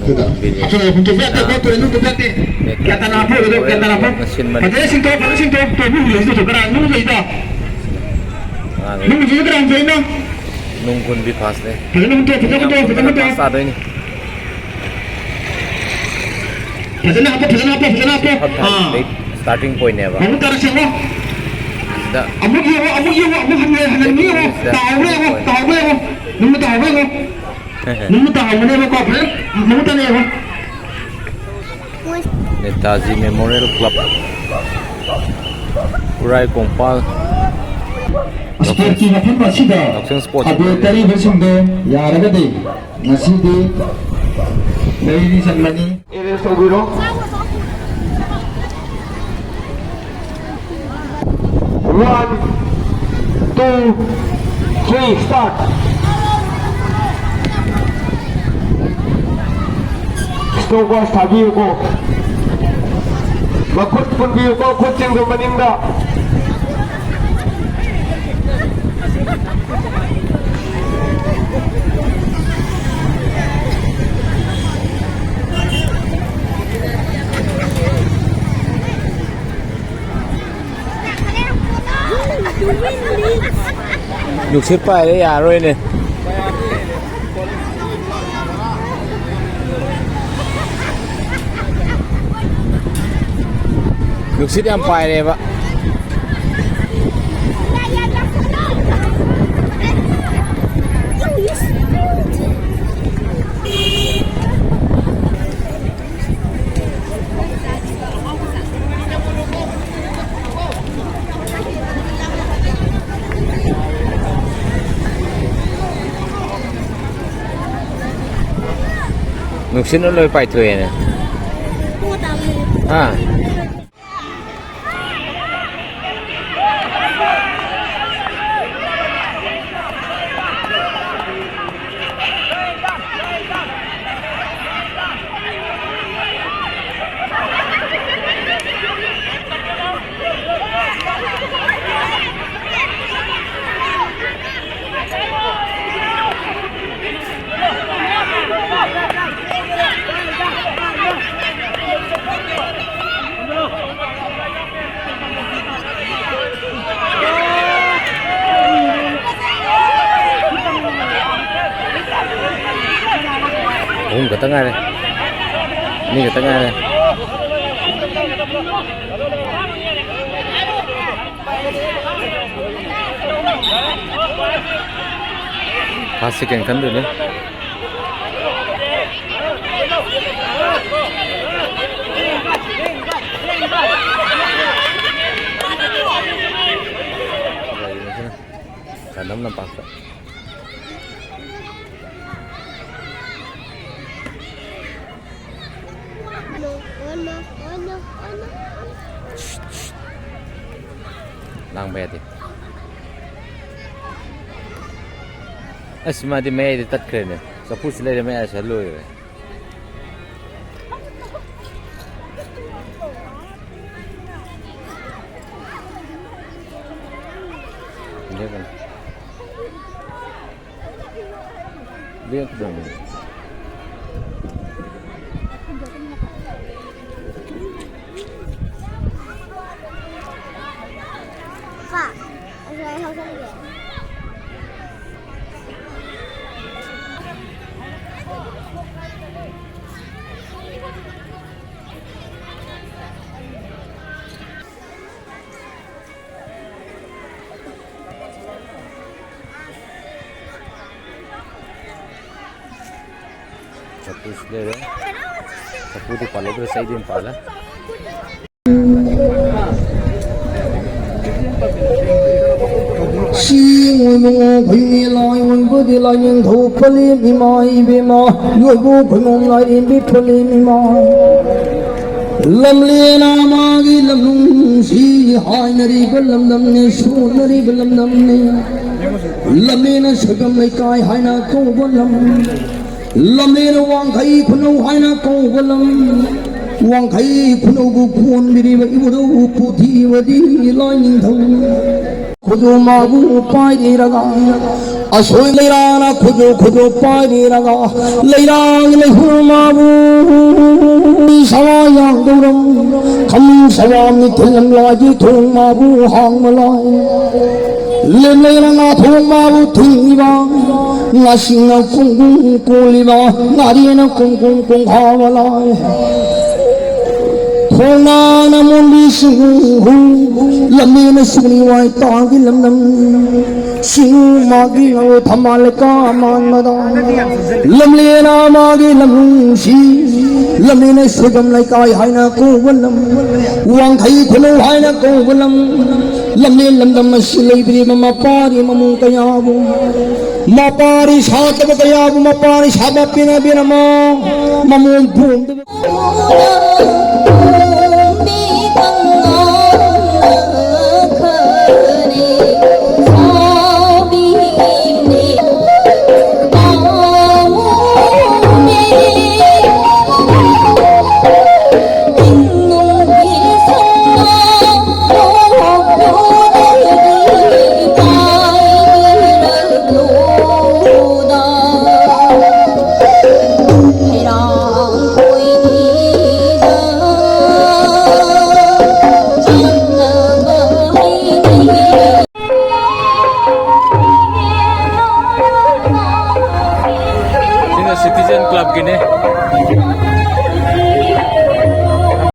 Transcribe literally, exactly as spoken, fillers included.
ꯑꯗꯨꯗ ꯑꯁꯣꯝꯗ ꯍꯨꯟꯗꯣꯛꯄ ꯌꯥꯗꯦ, ꯈꯣꯠꯇꯣꯔꯦ, ꯅꯨꯡ ꯍꯨꯟꯗꯣꯛꯄ ꯌꯥꯗꯦ꯫ ꯒ꯭ꯌꯥꯟ ꯇꯥꯅ ꯍꯥꯞꯄꯣ, ꯑꯗꯨꯗ ꯒ꯭ꯌꯥꯟ ꯇꯥꯅ ꯍꯥꯞꯄꯣ꯫ ꯐꯖꯅ ꯁꯤꯟꯕꯅꯤ꯫ ꯐꯖꯅ ꯁꯤꯟꯇꯣꯛ, ꯐꯖꯅ ꯁꯤꯟꯇꯣꯛ꯫ ꯇꯣꯏꯕꯤ ꯍꯨꯜꯂꯁꯤ, ꯀꯅꯥ ꯅꯨꯡ ꯂꯩꯗꯣ? ꯑꯉꯥꯡꯈꯩ ꯅꯨꯡꯁꯤꯗꯤ ꯀꯅꯥ ꯍꯨꯟꯗꯣꯛꯏꯅꯣ? ꯅꯨꯡ ꯍꯨꯟꯕꯤ ꯐꯥꯁꯅꯦ꯫ ꯐꯖꯅ ꯍꯨꯟꯇꯣꯛ, ꯐꯖꯅ ꯍꯨꯟꯇꯣꯛ, ꯐꯖꯅ ꯍꯨꯟꯇꯣꯛ꯫ ꯐꯥꯁ ꯇꯥꯗꯣꯏꯅꯤ꯫ ꯐꯖꯅ ꯍꯥꯞꯄꯣ, ꯐꯖꯅ ꯍꯥꯞꯄꯣ, ꯐꯖꯅ ꯍꯥꯞꯄꯣ꯫ ꯐꯠ ꯐꯠ ꯑꯥ꯫ ꯁ꯭ꯇꯥꯔꯇꯤꯡ ꯄꯣꯏꯟꯅꯦꯕ꯫ ꯃꯃꯨꯠ ꯇꯥꯅ ꯁꯦꯡꯉꯣ꯫ ꯁꯤꯗ ꯑꯃꯨꯛ ꯌꯦꯡꯉꯣ, ꯑꯃꯨꯛ ꯌꯦꯡꯉꯣ, ꯑꯃꯨꯛ ꯍꯟꯅ, ꯍꯟꯅ ꯌꯦꯡꯉꯣ꯫ ꯁꯤꯗ ꯇꯥꯍꯧꯕ꯭ꯔꯥ ꯌꯦꯡꯉꯣ, ꯄꯣꯏꯟ꯫ ꯇꯥꯍꯧꯕ꯭ꯔꯥ ꯌꯦꯡꯉꯣ꯫ ꯅꯨꯡꯅ ꯇꯥꯍꯧꯕ꯭ꯔꯥ ꯌꯦꯡꯉꯣ꯫ ꯅꯨꯡꯅ ꯇꯥꯍꯧꯕꯅꯦꯕꯀꯣ, ꯐꯖꯅ ꯃꯃꯨꯠ ꯇꯥꯅ ꯌꯦꯡꯉꯣ꯫ ꯅꯦꯇꯥꯖꯤ ꯃꯦꯃꯣꯔꯤꯌꯦꯜ ꯀ꯭ꯂꯕ, ꯈꯨꯔꯥꯏ ꯀꯣꯡꯄꯥꯜ꯫ ꯁ꯭ꯄꯣꯔꯠꯀꯤ ꯃꯐꯝ ꯑꯁꯤꯗ ꯂꯧꯁꯤꯡ ꯁ꯭ꯄꯣꯔꯠꯁ ꯑꯕꯦꯔ ꯇꯩꯔꯤꯕꯁꯤꯡꯗꯣ ꯌꯥꯔꯒꯗꯤ ꯉꯁꯤꯗꯤ ꯂꯩꯔꯤ ꯆꯟꯕꯅꯤ꯫ ꯑꯦꯔꯦꯟꯖ ꯇꯧꯕꯤꯔꯣ꯫ One, two, three, start. Stopwatch ꯊꯥꯕꯤꯌꯨꯀꯣ꯫ ꯃꯈꯨꯠ ꯄꯨꯟꯕꯤꯌꯨꯀꯣ, ꯈꯨꯠꯁꯤꯡꯗꯨ ꯃꯅꯤꯡꯗ꯫ ꯅꯨꯡꯁꯤꯠ ꯄꯥꯏꯔꯦ, ꯌꯥꯔꯣꯏꯅꯦ꯫ ꯅꯨꯡꯁꯤꯠ ꯌꯥꯝ ꯄꯥꯏꯔꯦꯕ꯫ ꯅꯨꯡꯁꯤꯠꯅ ꯂꯣꯏ ꯄꯥꯏꯊꯣꯛꯑꯦꯅꯦ꯫ ꯍꯥ? ꯈꯛꯇ ꯉꯥꯏꯔꯦ꯫ ꯑꯅꯤ ꯈꯛꯇ ꯉꯥꯏꯔꯦ꯫ ꯐꯥꯔꯁ ꯁꯦꯀꯦꯟ ꯈꯟꯗꯣꯏꯅꯦ꯫ ꯀꯥꯟꯅꯝ ꯂꯝꯄꯥꯛꯇ꯫ ꯂꯥꯡꯕ ꯌꯥꯗꯦ꯫ ꯑꯁ, ꯃꯥꯗꯤ ꯃꯌꯥꯏꯗ ꯇꯠꯈ꯭ꯔꯦꯅꯦ꯫ ꯆꯐꯨꯁꯤ ꯂꯩꯔꯦ, ꯃꯌꯥꯏꯁꯤ ꯂꯣꯏꯔꯦ꯫ ꯂꯦꯞꯀꯗꯕꯅꯤ꯫ ꯀꯣ? ꯑꯗꯨꯃꯥꯏꯅ ꯍꯧꯒꯠꯂꯒꯦ꯫ ꯆꯐꯨꯁꯨ ꯂꯩꯔꯦ꯫ ꯆꯐꯨꯗꯤ ꯄꯥꯜꯍꯧꯗ꯭ꯔꯦ, ꯆꯩꯗꯤ ꯑꯗꯨꯝ ꯄꯥꯜꯂꯦ꯫ ꯁꯤ ꯑꯣꯏꯕ ꯉꯣ ꯈꯣꯏꯃꯤ ꯂꯥꯏ ꯑꯣꯏꯕꯗꯤ ꯂꯥꯏꯅꯤꯡꯊꯧ ꯄꯂꯦꯝ ꯏꯃꯥ ꯏꯕꯦꯝꯃ ꯂꯣꯏꯕꯨ ꯈꯣꯏꯃꯣꯝ ꯂꯥꯏꯔꯦꯝꯕꯤ ꯄꯂꯦꯝ ꯏꯃꯥ꯫ ꯂꯝꯂꯦꯅ ꯃꯥꯒꯤ ꯂꯝꯂꯣꯡꯁꯤ ꯍꯥꯏꯅꯔꯤꯕ ꯂꯝꯗꯝꯅꯤ, ꯁꯣꯟꯅꯔꯤꯕ ꯂꯝꯗꯝꯅꯤ꯫ ꯂꯝꯂꯦꯅ ꯁꯣꯏꯕꯝ ꯂꯩꯀꯥꯏ ꯍꯥꯏꯅ ꯀꯧꯕ ꯂꯝ, ꯂꯝꯂꯦꯅ ꯋꯥꯡꯈꯩ ꯈꯨꯅꯧ ꯍꯥꯏꯅ ꯀꯧꯕ ꯂꯝ, ꯋꯥꯡꯈꯩ ꯈꯨꯅꯧꯕꯨ ꯀꯣꯟꯕꯤꯔꯤꯕ ꯏꯕꯨꯙꯧ ꯄꯨꯊꯤꯕꯗꯤ ꯂꯥꯏꯅꯤꯡꯊꯧ꯫ ꯈꯨꯗꯣ ꯃꯥꯕꯨ ꯄꯥꯏꯔꯤꯔꯒ, ꯑꯁꯣꯏ ꯂꯩꯔꯥꯅ ꯈꯨꯗꯣ ꯈꯨꯗꯣ ꯄꯥꯏꯔꯤꯔꯒ, ꯂꯩꯔꯥꯡ ꯂꯩꯍꯨ ꯃꯥꯕꯨ ꯁꯋꯥ ꯌꯥꯡꯗꯧꯔꯝ, ꯈꯃꯤꯡ ꯁꯋꯥ ꯃꯤꯊꯤꯜ ꯂꯝꯂꯥꯏꯒꯤ ꯊꯣꯡ ꯃꯥꯕꯨ ꯍꯥꯡꯕ ꯂꯥꯏ꯫ ꯂꯦꯝꯂꯩꯅ ꯉꯥ ꯊꯣꯡꯕꯕꯨ ꯊꯤꯡꯉꯤꯕ, ꯉꯥꯁꯤꯡꯅ ꯀꯨꯡ ꯀꯨꯡ ꯀꯣꯜꯂꯤꯕ, ꯉꯥꯔꯤꯅ ꯀꯨꯡ ꯀꯨꯡ ꯀꯣꯡꯈꯥꯕ ꯂꯥꯏ꯫ ꯊꯣꯡꯅꯥꯅ ꯃꯣꯟꯕꯤ ꯁꯤꯡꯍꯨ, ꯂꯝꯕꯤꯅ ꯁꯤꯡꯂꯤ ꯋꯥꯏ ꯇꯥꯒꯤ ꯂꯝꯗꯝ꯫ ꯁꯤꯡꯍꯨ ꯃꯥꯒꯤ ꯉꯥꯉꯣ ꯊꯝꯕꯥꯜ ꯂꯩꯀꯥ ꯃꯥꯟꯕꯗ꯫ ꯂꯝꯂꯦꯅ ꯃꯥꯒꯤ ꯂꯝꯂꯣꯡꯁꯤ, ꯂꯝꯂꯦꯅ ꯁꯦꯒꯝ ꯂꯩꯀꯥꯏ ꯍꯥꯏꯅ ꯀꯧꯕ ꯂꯝ, ꯋꯥꯡꯈꯩ ꯈꯨꯅꯧ ꯍꯥꯏꯅ ꯀꯧꯕ ꯂꯝ, ꯂꯝꯂꯦꯟ ꯂꯝꯗꯝ ꯑꯁꯤ ꯂꯩꯕꯤꯔꯤꯕ ꯃꯄꯥꯔꯤ ꯃꯃꯣꯟ ꯀꯌꯥꯕꯨ, ꯃꯄꯥꯔꯤ ꯁꯥꯠꯇꯕ ꯀꯌꯥꯕꯨ ꯃꯄꯥꯔꯤ ꯁꯥꯕ ꯄꯦꯟꯅ ꯄꯦꯟꯅ ꯃꯃꯣꯟ ꯄꯣꯝꯗꯕ ꯁꯤꯅ ꯁꯤꯇꯤꯖꯦꯟ ꯀ꯭ꯂꯕꯀꯤꯅꯦ꯫